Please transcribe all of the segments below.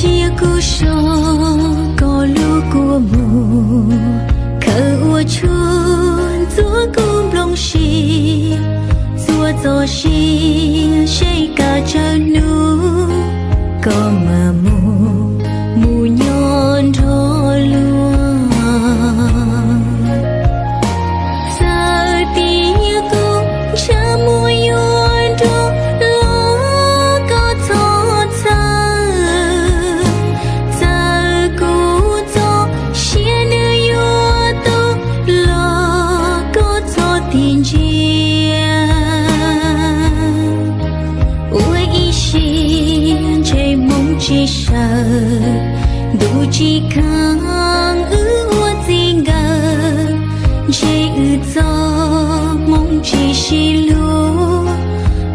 Cia kuv so koj lub kua muag, khawm ua tshuaj ntxuav kuv nplooj siab, txhua txoj sia seb kaj tsawg hnub koj mam mus, mus nyob nrog luag. Txawm tias kuv ntshav muaj yuav nruag los koj txhob txhawj, txawm kuv txoj sia nws yuav tu los koj txhob tig ntsia. Ua ib siab ntsej hmoov tsis sawv, ntuj tsis kheev wb ua txij nkawm, ntshe wb txoj hmoov tsis sib hlub,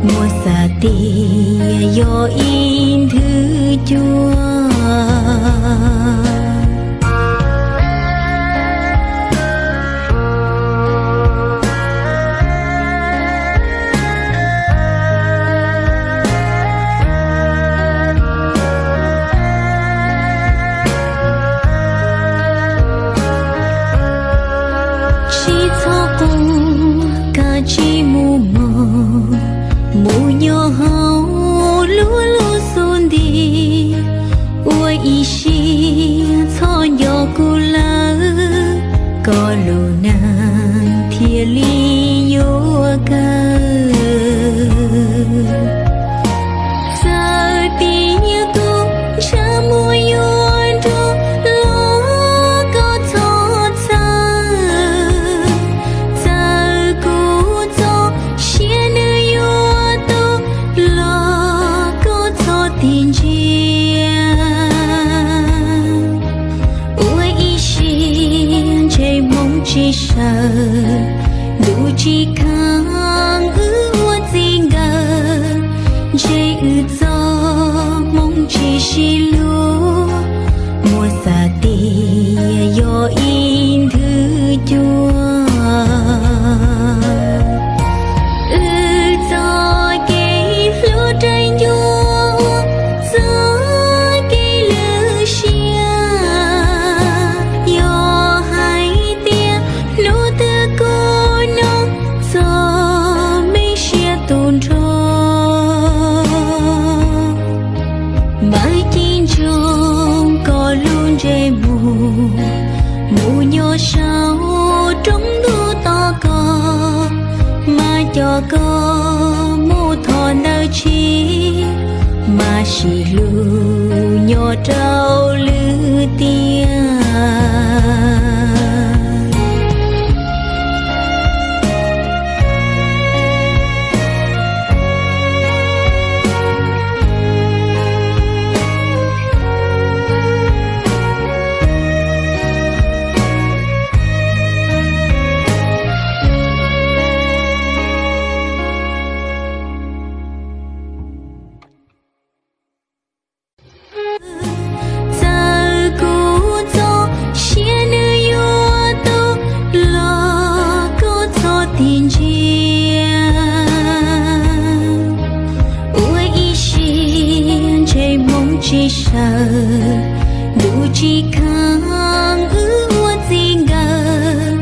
muab xav tias yog ib nthwv cua. Tsis txhob quaj, kav tsij mus mog, mus nyob hauv luag lub xub ntiag. Ua ib siab txhob nco kuv lawm, koj lub neej thiaj li yuav kawg. Txawm tias kuv ntshav muaj yuav nruag los koj txhob txhawj, txawm kuv txoj sia nws yuav tu los koj txhob tig ntsia. Ua ib siab ntsej hmoov tsis sawv, ntuj tsis kheev wb ua txij nkawm, ntshe wb txoj hmoov tsis sib hlub, muab xav tias yog ib nthwv cua. Wb txoj kev hlub raws ncua ua txoj kev lwj siab, yog hais tias hnub twg kuv nug txog me siab tu nrho, mam ci ntsoov koj lub ntsej muag, mus nyob saum roob ntuj tos koj, mam coj koj mus thov ntawm tsheb, mam sib hlub nyob rau lwm tiam. Txawm kuv txoj sia nws yuav tu los koj txhob tig ntsia. Ua ib siab ntsej hmoov tsis sawv, ntuj tsis kheev wb ua txij nkawm,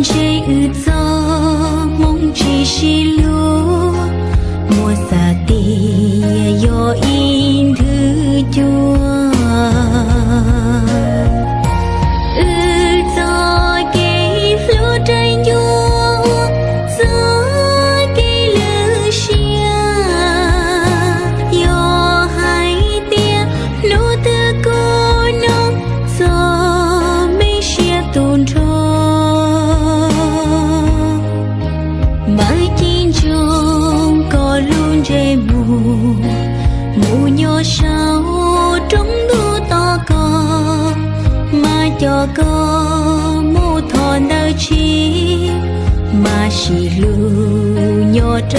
ntshe wb txoj hmoov tsis sib hlub, muab xav tias yog ib nthwv cua. Wb txoj kev hlub raws ncua ua txoj kev lwj siab, yog hais tias hnub twg kuv nug txog me siab tu nrho, mam ci ntsoov koj lub ntsej muag, mus nyob saum roob ntuj tos koj, mam coj koj mus thov ntawm tsheb, mam sib hlub nyob rau